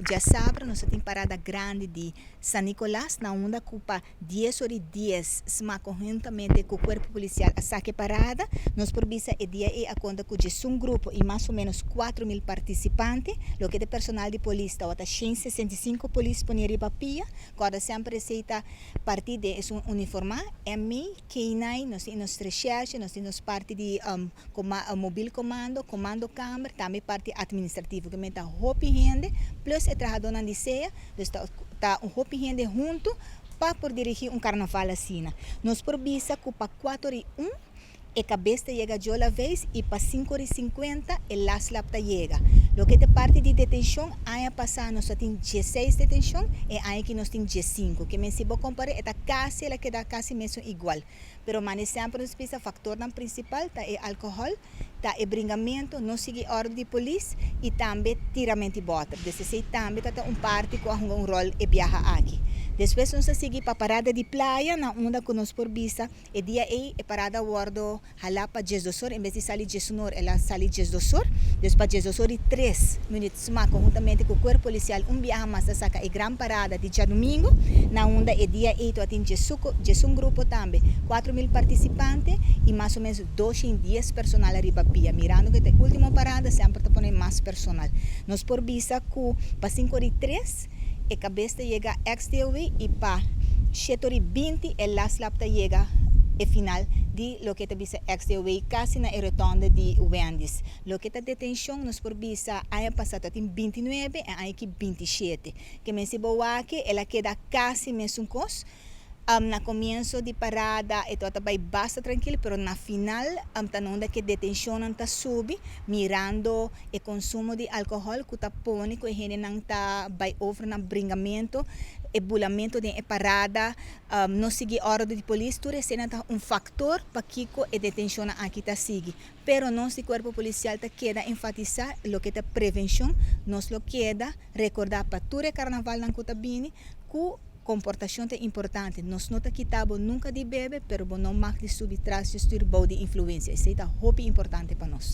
Diasabra nos tin parada grandi di San Nicolas, na unda cu pa 10:10 SMA conhuntamente cu Cuerpo Policial a saca parada. Nos por bisa e dia ey a conta cu 11 grupo y mas o menos 4 mil participante. Loke ta personal di polis, tabata 165 polis poni riba pia. Corda semper, esey ta parti di e uniforma, MI, K9, nos tin nos recherche, nos tin parti di mobiel commando, commando kamer, tambe parti administrativo, kiermen ta hopi hende, plus e trahadornan di SEA, dus ta un hopi hende hunto pa por dirigi un carnaval asina. Nos por bisa cu pa 4:01 e cabes ta yega Joe Laveist y pa 5:50 e last lap ta yega. Loke ta parti di detencion, aña pasa nos tin 16 detencion y aña aki nos tin 15, kiermen si bo compara, ta casi, el a keda casi mesun igual. Pero manera semper nos bisa, factor principal ta e alcohol, ta e bringamento, no sigui orden di polis y tambe tiramento di boter. Dus esey tambe ta un parti cu un rol e biaha aki. Despues nos a sigui pa parada di Playa, na unda cu nos por bisa e dia ey e parada a wordo hala pa 12 or, en bes di sali 11 or, el a sali 12 or. Dus pa 12:03 SMA conhuntamente cu e Cuerpo Policial un biaha mas a saca e gran parada di diadomingo, na unda e dia ey tin 11 grupo tambe, 4 mil participante y mas o menos 210 personal riba pia. Mirando cu e ultimo parada, semper ta pone mas personal. Nos por bisa cu pa 5:03 e cabes ta yega XDOW y pa 7:20 e last lap ta yega e final di loke ta bisa XDOW, casi na rotonde di Wendy's. Loke ta detencion, nos por bisa aña pasa tin 29 y aña aki 27. Kiermen si bo wak, el a keda casi mesun cos. Na comienso di parada e tabata bay basta trankil, pero na final ta unda cu detencion ta subi, mirando e consumo di alcohol cu ta pone cu hendenan ta bay over na bringamento e bulamento di parada, no sigui orden di polis. Tur esey ta un factor pakico e detencion aki ta sigui. Pero nos di Cuerpo Policial ta keda enfatisa loke ta prevencion. Nos lo keda recorda pa tur carnaval nan cu ta bini cu comportacion ta importante. Nos no ta kita bo nunca di bebe, pero bo no mag di subi tras di stuur bou di influencia. Esey ta hopi importante pa nos.